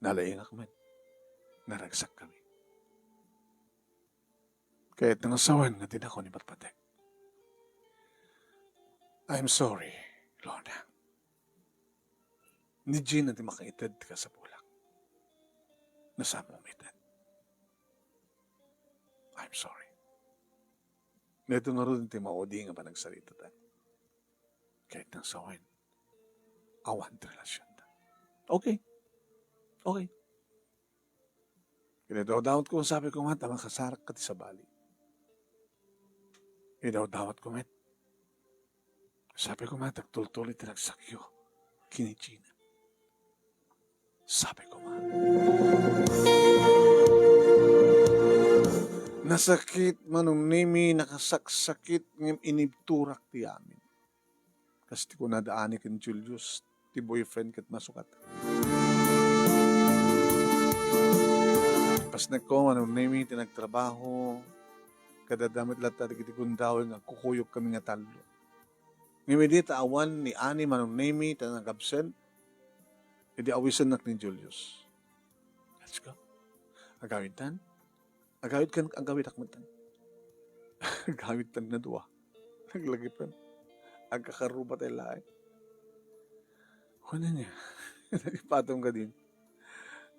Nalaingak met. Naragsakkami. Kayatna nga sawen nga dinako ni patpatek. I'm sorry, Lorna. Ni Gina ti makaited ti kasapulak. Nasaanmo umited. I'm sorry. Daytoy ngaruden ti maudi nga panagsaritata. Ket nang sawen, awan ti relasionta. Okay. Okay. Kinadawdawat ko, sabi ko nga, ta makasarak ka ti sabali. Kinadawdawat ko met. Sabi ko nga, tagtultuli ti ragsakyo. Kini Gina. Sabi ko nga. Nasakit, Manong Nemi, nakasaksakit, ngem inibturak ti amin. Kas ti kunada ani ken Julius, ti boyfriend ket masukat. Pasnekko, Manong Nemi, ti nagtrabaho, kadada met latta dagiti gundaway nga agkukuyog kami nga tallo. Ngem idi ta awan ni Ani, Manong Nemi, ta nag-absent, idi awisennak ni Julius. Let's go. Agawidtan. Agawid kan, agawidak met. Agawidtan nga dua. Naglagipen. Agkakarruba tay laeng. Kunan niya. Nagipatom ka din.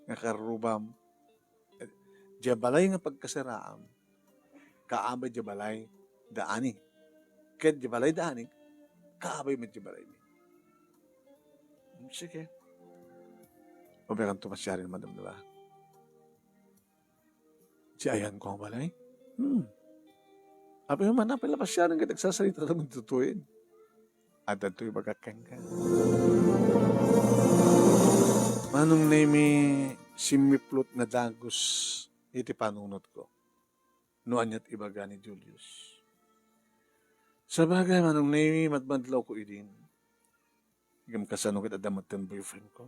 Nga karrubam. Diay balay nga pagkasaraam, kaabay diay balay da Ani. Ket diay balay da Ani, kaabay met diay balay mi. Sige. Umiakanto pasiaren, madam, di ba? Diay ayanko nga balay? Hmm. Apay man, apay la pasiaren ket agsasarita ta met ditoyen. Adda ditoy ibagak kenka. Manong Nemi, simmiplot nga dagus iti panunotko. No aniat ibaga ni Julius. Sabagay, Manong Nemi, madmadlawko idin. Ngem kasano ket adda metten boyfriend ko?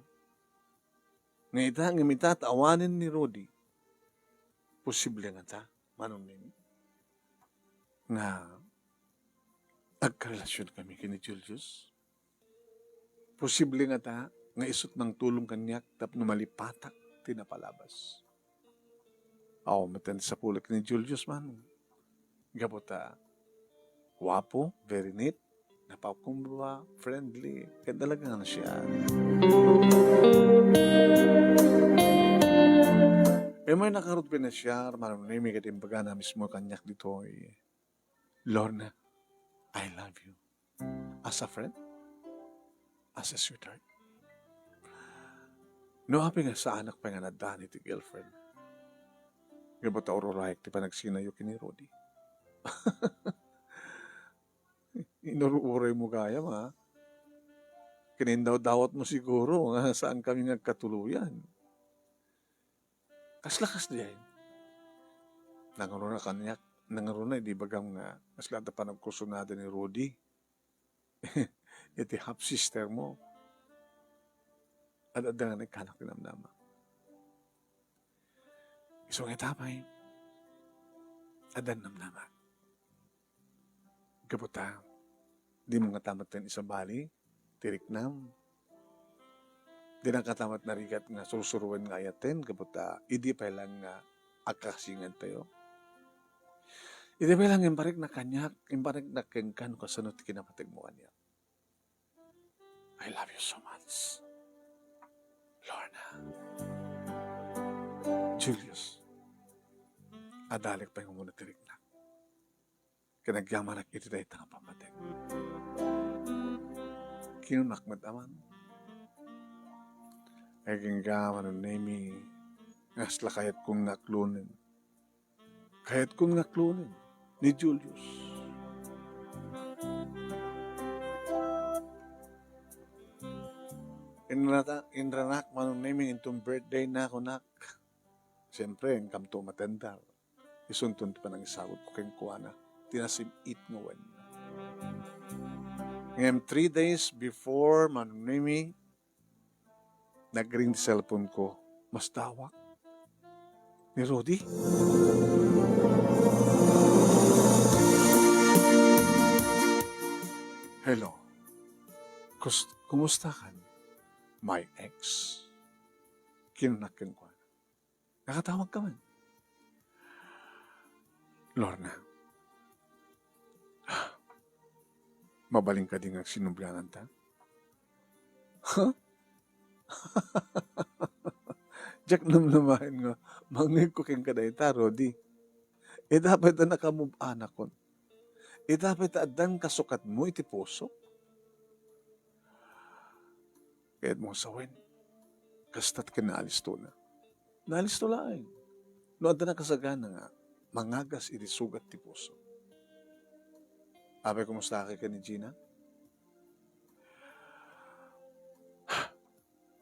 Nga ita, ngem ita, ta awanen ni Rudy. Posible ngata, Manong Nemi, nga agkarelasion kami ken ni Julius? Posible ngata nga isut' nangtulong kaniak tapno malipatak ti napalabas? Awan metten ti sapulek ni Julius, Manong. Gapu ta guapo, very neat, napakumbaba, friendly, ket talaga nga nasia. Immay nakarud pay nasia, Manong Nemi, ket imbagana mismo kaniak ditoy, "Lorna, I love you." As a friend? As a sweetheart? No apay nga saanak pay nga nadan iti girlfriend, gapu ta ururayak ti panagsinayo ken ni Rudy. Inur-uraymo gayam, ha? Kinindawdawatmo siguro nga saan kami nga agkatuloyan. Kasla kasdiay. Nangruna kaniak, nangruna idi ibagam nga kasla adda panagkursunada ni Rudy iti half sister mo. Ad-adda nga nagkanak ti namnama. Isu nga ita pay, adda namnama. Gapu ta, dimo ngata metten isabali ti riknam. Dina ngata met narigat nga sursuroen nga ayaten, gapu ta idi pay lang nga agkakasingantayo. Idi pay lang imparikna kaniak, imparikna kenka no kasano ti kinapategmo kaniak. I love you so much, Lorna. Julius, adalik pay nga umuna ti riknak. Ken agyamanak iti dayta nga pammateg. Kinunak met aman, "Agingga, Manong Nemi, nga kasla kayatkon nga aklonen. Kayatkon nga aklonen ni Julius." Inrata-, inranak, Manong Nemi, inton birthday na, kunak. Siyempre, inkamto umatendar. Isunton ti panangisagutko kenkuana, ti nasim-it nga wen. Ngem three days before, Manong Nemi, nagring ti cellphone ko. Masdawak ni Rudy. "Hello. Kus-, kumusta kan, my ex?" Kinunak kenkuana. "Nakatawag ka man, Lorna. Mabalin kadi nga agsinubliananta?" Ha? Diak namnamaen nga mangngegko kenka dayta, Rudy. Ita pay ta nakamove-onakon. Ita pay ta addan kasukatmo iti puso? Kayatmo nga sawen, kasta ti kinaalistona. Naalisto laeng. No adda nakasagana nga mangagas iti sugat ti puso. Apay, kumusta ka ken ni Gina?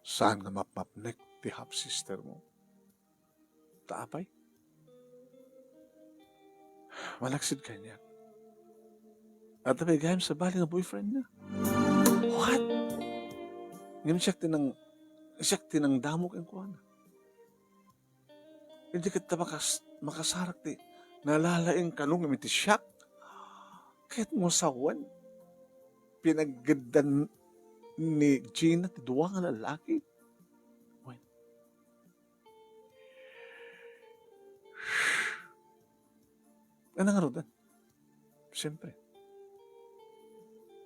Saan nga mapmapnek ti half sister mo? Ta apay? Malaksid kaniak. Adda pay gayam sabali nga boyfriend na. What? Ngem siak ti nang-, siak ti nangdamo kenkuana. Idi ket ta makas-, makasarak ti nalalaing kano ngem iti siak. Kayatmo sawen, pinaggeddan ni Gina ti dua nga lalaki. Wen. Ano nga rudan? Siyempre.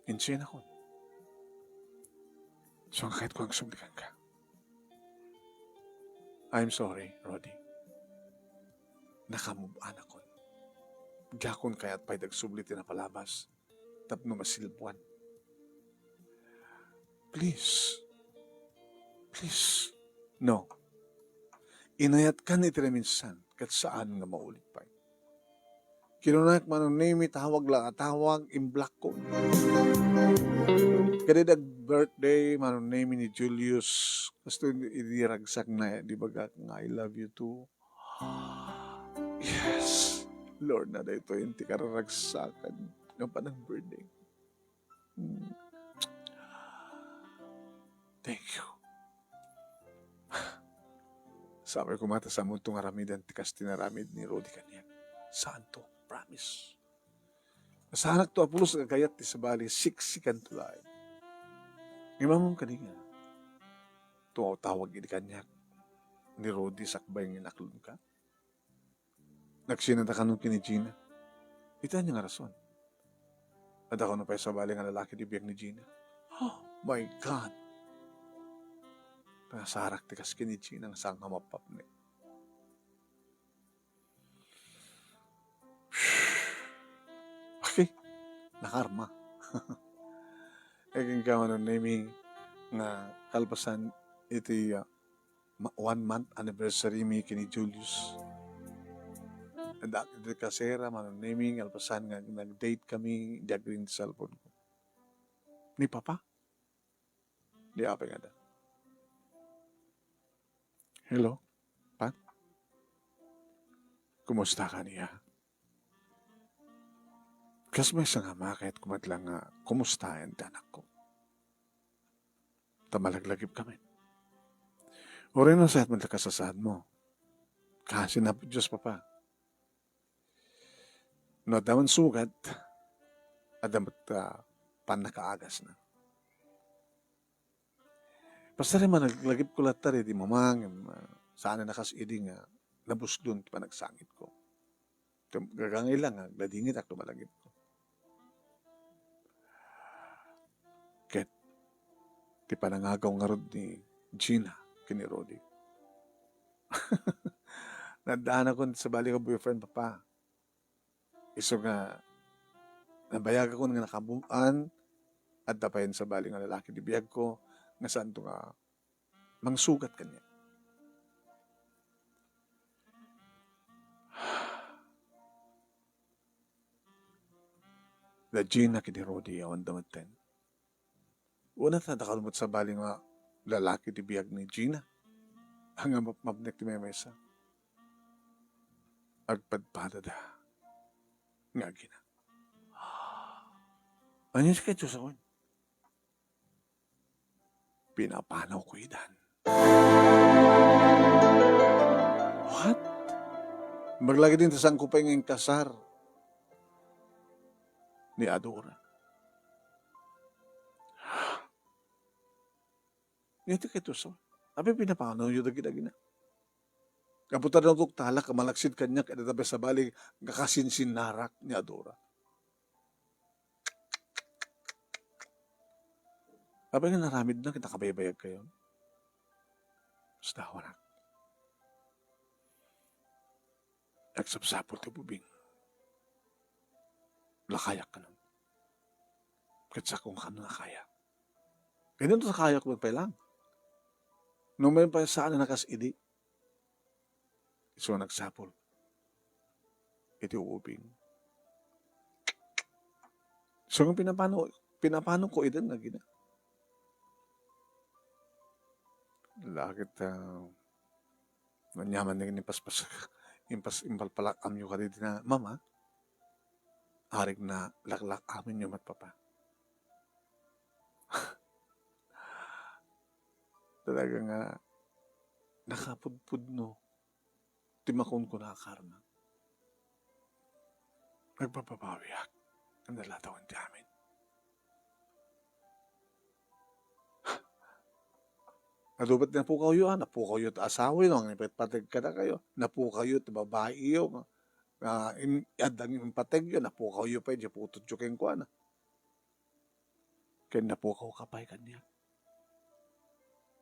Insiyanakon. So, ang kahit ko ang sublikan ka. I'm sorry, Rudy. Nakamove on akon. Diakon kayat pay dagsubli ti napalabas tapno masilpuan. Please. Please. No. Inayatkan iti naminsan ket saan nga maulit pay. Kinunak, Manong Nemi, tawag la nga tawag, imblock ko. Kadi dag birthday, Manong Nemi, ni Julius, kastoy idi ragsakna, di bagak nga, "I love you too." Yes. Lord, na daytoy ti kararagsakan nga panang-birthday. Hmm. Thank you. Sapay koma ta saanto nga aramiden ti kas ti naramid ni Rudy kaniak. Saanto, promise. Nasaanakto a pulos nga agayat ti sabali, siksikanto laeng. Ngem ammom kadi nga, tumawtawag idi kaniak ni Rudy sakbay nga inaklonka. Nagsinata kano ken ni Gina. Iti ania nga rason? Adda kano pay sabali nga lalaki ti biag ni Gina? Oh my God! Nasarak ti kas ken ni Gina nga saan nga mapapnek. Okay. Nakarma. Agingga, Manong Nemi, nga kalpasan iti, ah, ma-, one month anniversary mi ken ni Julius. Adda iti kasera, Manong Nemi, kalpasan nga nag-date kami, diak rin ti cellphone ko. Ni Papa? Di apay nga da. Hello, Pat? Kumusta ka niya? Kas maysa nga ama, kayat ko met lang nga kumustaen ti anakko. Ta malaglagip kami. Uray no, sayaat met la kasasaad mo. Kasi na Diyos, Papa. No adda man sugat, adda met, ah, pannakaagasna. Basta rin, malaglagipko latta idi mama, ngem, ah, saan a kas idi nga nabusdon ti panagsangitko. Gagangay lang nga agladingitak no malagipko. Ket ti panangagaw ngarud ni Gina ken ni Rudy. Naddaanakon ti sabali nga boyfriend, Papa. Isu nga nabayagakon nga nakamove on, adda pay sabali nga lalaki ti biagko nga saanto nga mangsugat kaniak. Da Gina ken ni Rudy, awan da metten. Una ta, dakkel met sabali nga lalaki ti biag ni Gina. Ania mapmapnek ti maymaysa? Agpadpadada nga agina. Ania ti kayatyo sawen? Pinapanawko idan. What? Imbag la ketdin ta saanko pay nga inkasar ni Adora. Ania ti kayatyo sawen? Apay pinapanawyo dagidagina? Gapu ta natuktalak a malaksid kaniak, adda pay sabali nga kasinsinnarak ni Adora. Apay nga naramidna ket nakabaybayagkayo? Basta awanak. Agsapsapul ti ubing. lakayak kanon. Ket sakong kan nga kaya. Ket no ta kayak met pay lang. No may pay saan a nakas idi. Isu nga nagsapul iti uubing. So, nga pinapano, pinapano ko iden nga gina. Lakit, ah, nanyaman ni paspas, impas, impalpalak amyo kadi na, "Mama, arik na laklak amin yo met, Papa." Talaga nga nakapudpudno ti makunkuna a karna. Nagpapabawiak. Anda latawen ti amin. Adu met napukawyo, ah, napukawyo ti asawayo, no, nga ipatpateg kadakayo, napukawyo ti babaiyo, nga, nga in-, adda nga impategyo, napukawyo pay, di putotyo kenkuana. Ken napukawka pay kaniak.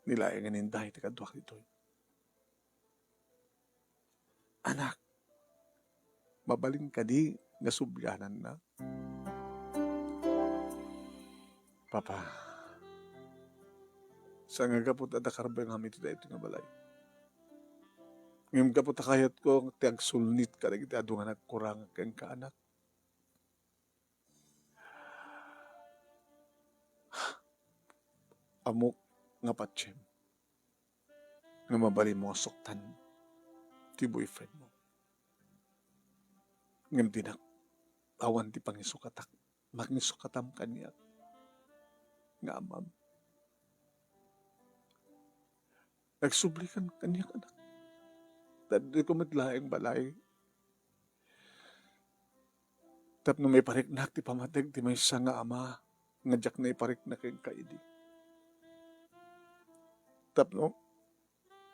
Ni laeng nga inday ti kaduak ditoy. Anak, mabalin kadi nga subliananna? Papa, saan nga gapu ta adda karbengam iti daytoy nga balay. Ngem gapu ta kayatko ti agsulnit kadagiti adu nga nagkurang kenka, anak. Ammok nga patiem nga mabalinmo nga suktan ti boyfriendmo. Ngem dinak awan ti pangisukatak, mangisukatam kaniak nga amam. Nagsublikan kaniak, anak. Daytoy ko met laeng balay. Tapno maipariknak ti pamateg ti maysa nga ama nga diak naiparikna kenka idi. Tapno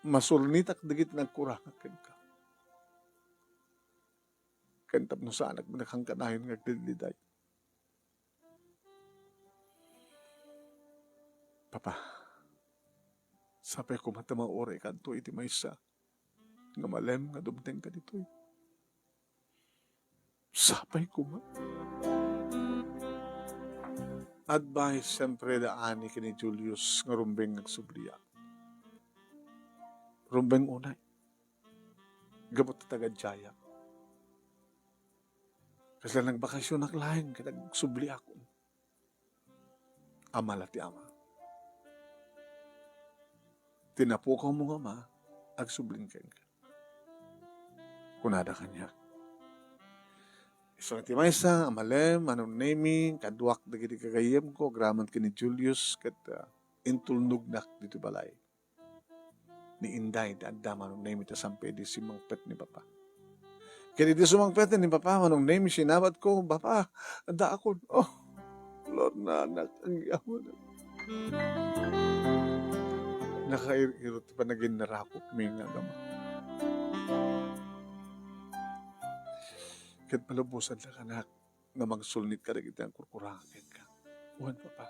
masulnitak dagiti nagkurangak kenka. Ken tapno saanak met a kankanayon nga agdidliday. Papa, sapay koma ta maurikanto iti maysa nga malem nga dumtengka ditoy. Sapay koma. Advice, siempre, da Ani ken ni Julius nga rumbeng nga agsubliak. Rumbeng unay. Gapu ta taga-diayak. Kasla nagbakasionak laeng ket agsubliakon. Ama la ti ama. Ti napukawmo nga ama, agsubling kenka. Kunada kaniak, isu ti maysa a malem, Manong Nemi, kaduak dagiti gagayyemko, agraman ken ni Julius, ket, ah, intulnognak ditoy balay ni inday ti adda, Manong Nemi, ta saan pay idi simmangpet ni Papa. Ket idi sumangpet ni Papa, Manong Nemi, sinabatko, "Papa, addaakon." Oh, Lorna, anak, agyamanak. Nakair-irot ti panaginnarakopmi nga agama. Ket malubosannak, anak, nga mangsulnit kadagiti nagkurkurang kenka. Wen, Papa.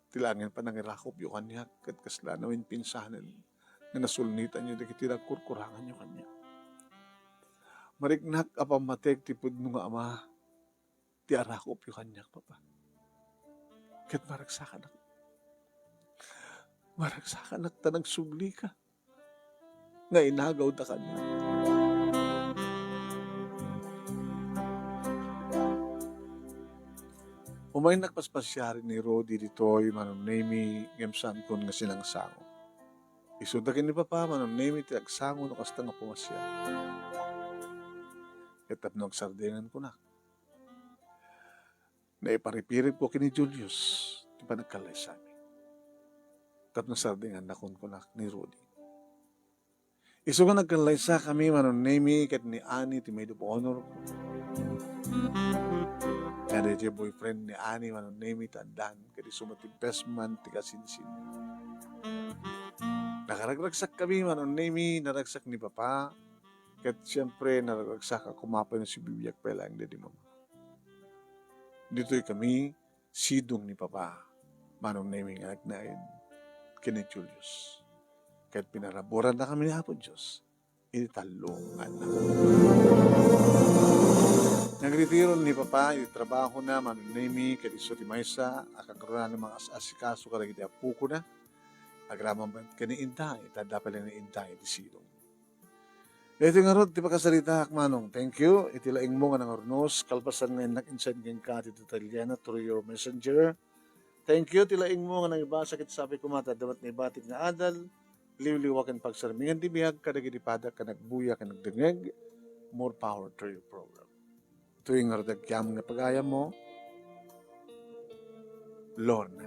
Ti laeng panangirakopyo kaniak, ket kasla namin pinsanen nga nasulnitanyo dagiti nagkurkuranganyo kaniak. Mariknak a pammateg ti pudno nga ama ti arakopyo kaniak, Papa. Ket maragsakanak. Maragsakanak ta nagsublika nga inagawda kaniak. Umaynak paspasiaren ni Rudy ditoy, Manong Nemi, ngem saankon nga sinangsango. Isuda ken ni Papa, Manong Nemi, ti agsango no kasta nga pumasiar. Ket tapno agsardengkunak, naiparipiribko ken ni Julius ti panagkallaysami. Tapno sardengannakon, kunak, ni Rudy. Isu nga nagkallaysakami, Manong Nemi, ket ni Ani ti maid of honor ko. Nga daydiay boyfriend ni Ani, Manong Nemi, ti addan, ket isu met ti best man ti kasinsin. Nakaragsakkami, Manong Nemi, naragsak ni Papa, ket siempre, naragragsak a kumapay no sibibiag pay laeng daydi Mama. Ditoy kami, sidong ni Papa, Manong Nemi nga nagnaed ken ni Julius. Ket pinaraburannakami ni Apo Dios iti tallo nga aldaw. Nagretiro ni Papa iti trabahona, Mami Noemi, ket isu ti maysa a kagrunana nga as-asikaso kadagiti apokona. Agraman met ken ni Inday, ta adda pay ni Inday iti silong. Iti ngarud ti pakasaritaak, Manong. Thank you. Iti laingmo nga nangarnos, kalpasan nga innak insend kenka ti detalye na through your messenger. Thank you ti laingmo nga nangibasa ket sapay koma ta adda met naibatik nga adal, liwliwa ken pagsarmingan ti biag kadagiti padak nga nagbuya ken nagdengngeg. More power to your program. Itoy ngarud ti agyaman nga pagayammo, Lorna.